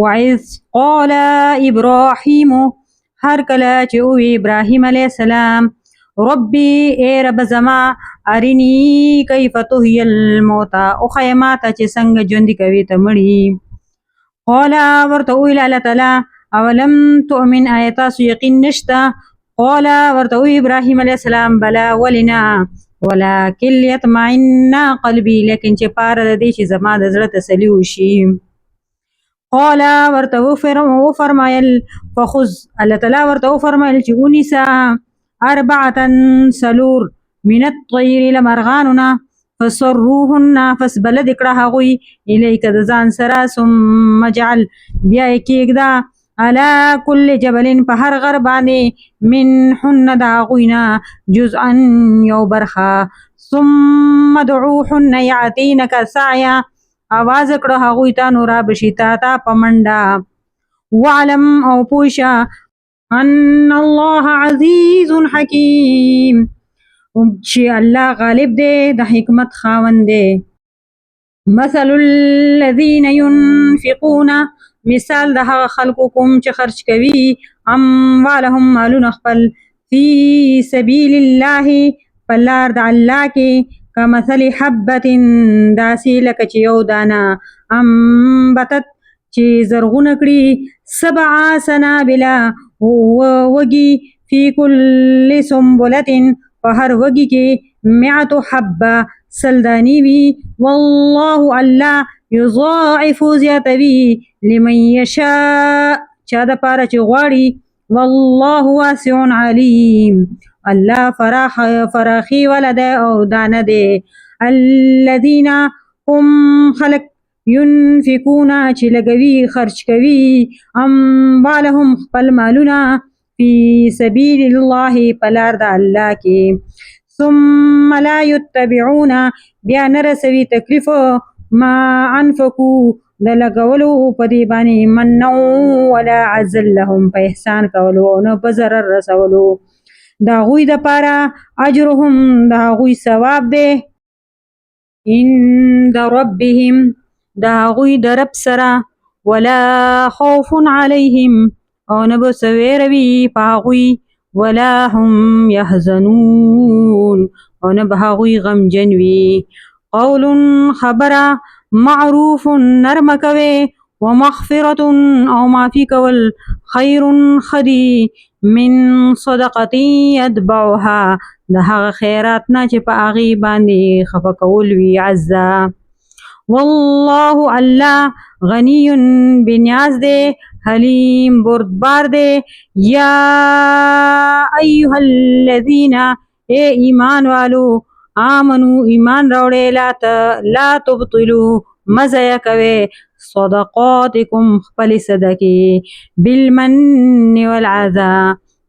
وَإِذْ قَالَ إِبْرَاهِيمُ هر کله چې ووی ابراهیم علیه السلام، ربي ای رب زما، ارني کیف تحیی الموتى، وښیه ما ته چې څنګه ژوندي کوي ته مړي. قال ورته وویل الله تعالی، اولم تؤمن، آیا تاسو یقین نشته؟ قال ورته وویل ابراهیم علیه السلام، بلا ولنا ولکن لیطمئن قلبي، لیکن چې پاره د دې چې زما د زړه تسلي وشي. قال ورته وفرمایل فخذ، الله تعالی ورته وفرمایل چې ونیسه اربعة څلور من الطیر له مرغانو نه، فصروهن فس بلد کړه هغوی الیک د ځان سره، ثم جعل بیا یې کېږده علی کل جبل په هر غر باندې منهن د هغوی نه جزءا یو برخه، ثم دعوهن یعتینک سعیا، اواز کړه هغوی ته نو رابشي تا ته په منډه. وعلم او پوه شه ان الله عزیز حکیم، چې الله غالب دی د حکمت خاوند دی. مثل الذین ينفقون، مثال د هغه خلکو کوم چې خرج کوي اموالهم مالونه خپل فی سبیل الله په لار د الله کې، کمثل حبة داسې لکه چې یو دانه انبتت چې زرغونه کړي سبع سنابله وږي فی کل سنبلة په هر وږي کې مئة حبه 100 دانې وي، والله الله یضاعف زیاتوي لمن یشاء چا د پاره چې غواړي، والله واسع علیم، الله فراخي والا دی او دانه دی. الذین هم خلق ينفقون چې لګوي خرج کوي اموالهم خپل مالونه فی سبیل الله په لار د الله کې، ثم لا یتبعون بیا نه رسوي تکلیف ما انفقو د لګولو په دې باندې منو ولا عزل لهم په احسان کولو او نه په ضرر رسولو، د هغوی دپاره اجرهم د هغوی ثواب دی عند ربهم د هغوی د رب سره، ولا خوف علیهم او نه به څه وېره وي په هغوی، ولا هم یحزنون او نه به هغوی غمجن وي. قول خبره معروف نرمه کوي، ومغفرة او معافي کول خیر ښه دي من صدقة یتبعها د هغه خیرات نه چې په هغې باندې خفه کول وي عزا. والله الله غنی بې نیاز دی، حلیم بردبار دی. یا ایها الذین ای ایمان والو آمنو ایمان راوړئ، لا تبطلو مه ضایع کوئ صدقاتکم خپلې صدقې بالمن والعذا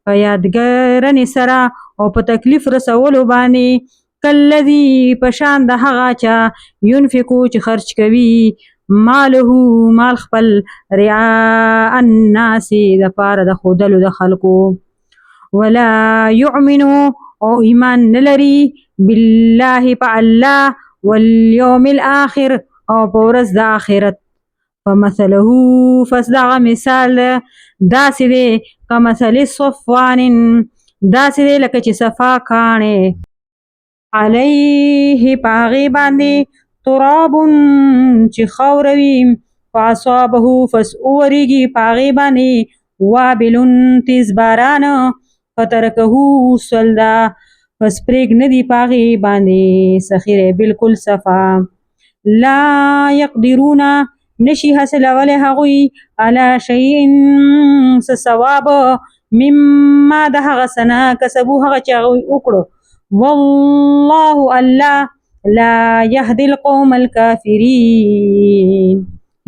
په یادګرنې سره او په تکلیف رسولو باندې، کالذي په شان د هغه چا ينفقو چې خرج کوي ماله مال خپل رعاء الناس دپاره د ښودلو د خلکو، ولا یؤمن او ایمان نه لري بالله په الله والیوم الآخر او په ورځ د آخرت. فمثله فس دغه مثال داسې دی کمثل صفوان داسې دی لکه چې صفا کاڼی علیه په هغې باندې تراب چې خاوره وي، فاصابه فس وورېږي په هغې باندې وابل تیز باران، فترکه صلدا پس پرېږ نه دي په هغې باندې سخیری بالکل صفا. لا یقدرون نشي حاصلولی هغوی علی شیء څه ثواب مما د هغه څه نه کسبو هغه چې هغوی وکړو، والله الله لا یهدي القوم الکافرین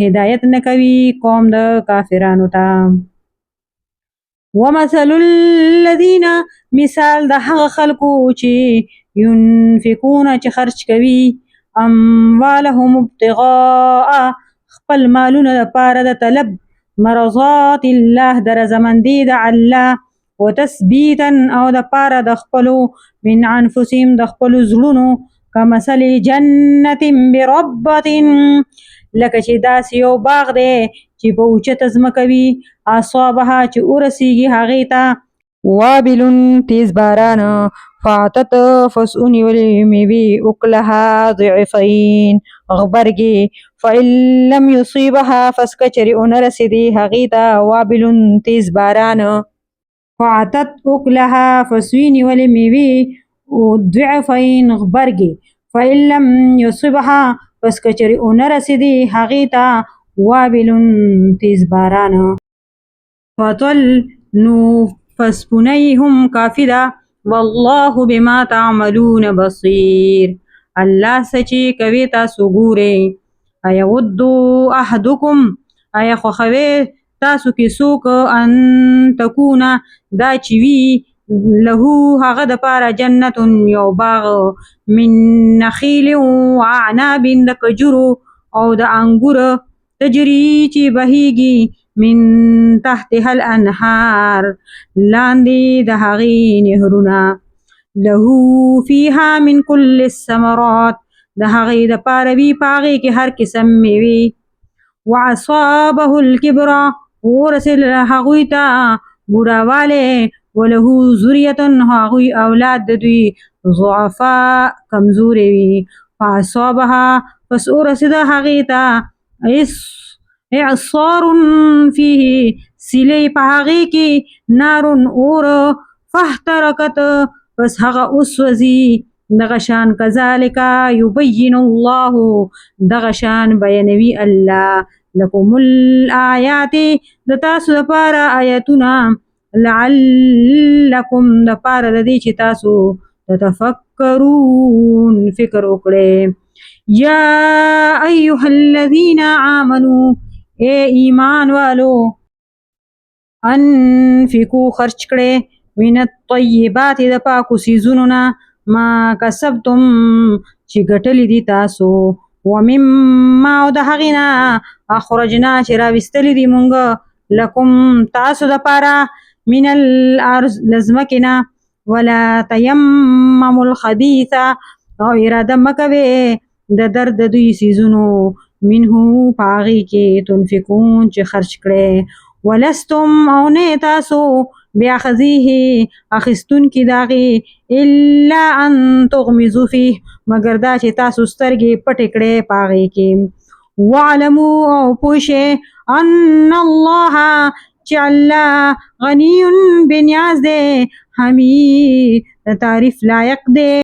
هدایت نه کوي قوم د کافرانو ته. ومثل الذین مثال د هغه خلکو چې ينفقون چې خرج کوي اموالهم ابتغاء خپل مالونه دپاره د طلب مرضات الله د رضامندي د الله، وتثبیتا او دپاره د خپلو من انفسهم د خپلو زړونو، کمثل جنة بربة لکه چې داسې یو باغ دی چې په اوچته ځمکه وي، اصابها چې ورسیږي هغې ته وابل تیز باران، فاتت فس ونیولې میوې اکلها ضعفین غبرګې، فإن لم یصیبها فس که چېرې ونه رسېدې هغې ته وابل تیز باران، فاتت اکلها فس ونیولې میوې ضعفین غبرګې، فإن لم یصبها پس که چېرې ونه رسېدې هغې ته وابل تیز باران. فطل نو فسپونی هم کافي ده. والله بما تعملون بصیر، الله څه چې کوي تاسو ګورئ. ایود احدکم، ایا خوښوي تاسو کې څوک ان تکونه دا چې وي له هغه دپاره جنت یو باغ من نخیل و اعناب د کجورو او د انګور، تجري چې بهیږي من تحتها الانهار لاندې د هغې نهرونه، له فیها من کل الثمرات د هغې دپاره وي په هغې کې هر قسم میوې. وعصابه الکبر ورسېدل هغوی ته بوډاوالی، وله ذریة هغوی اولاد د دوی ضعفاء کمزوري وي. فاصابها پس ورسېده هغې ته اعصار فيه سیلۍ په هغې کې نار اور، فاحترقت پس هغه وسوځي. دغه شان کذالک یبین الله دغه شان بیانوي الله لکم الآیات د تاسو دپاره آیتونه، لعلکم دپاره د دې چې تاسو تتفکرون فکر وکړئ. یا ایها الذین آمنو ای ایمان والو، انفقو خرچ کړئ من الطیبات د پاکو څیزونو نه، ما کسبتم چې ګټلي دي تاسو، ومما او د هغې نه اخرجنا چې راویستلي دي مونږ لکم تاسو دپاره من الارض له ځمکې نه. ولا تیمموا الخبیث او اراده مه کوئ د درد د دوی څیزونو، منه په هغې کې تنفقون چې خرچ کړئ. ولستم او نه تاسو بأخذیه اخیستونکي د هغې الا ان تغمضوا فیه مګر دا چې تاسو سترګې پټې کړئ په هغې کې. واعلموا او پوه شئ ان الله چې الله غنی بې نیاز دی، حمید د تعریف لایق دی.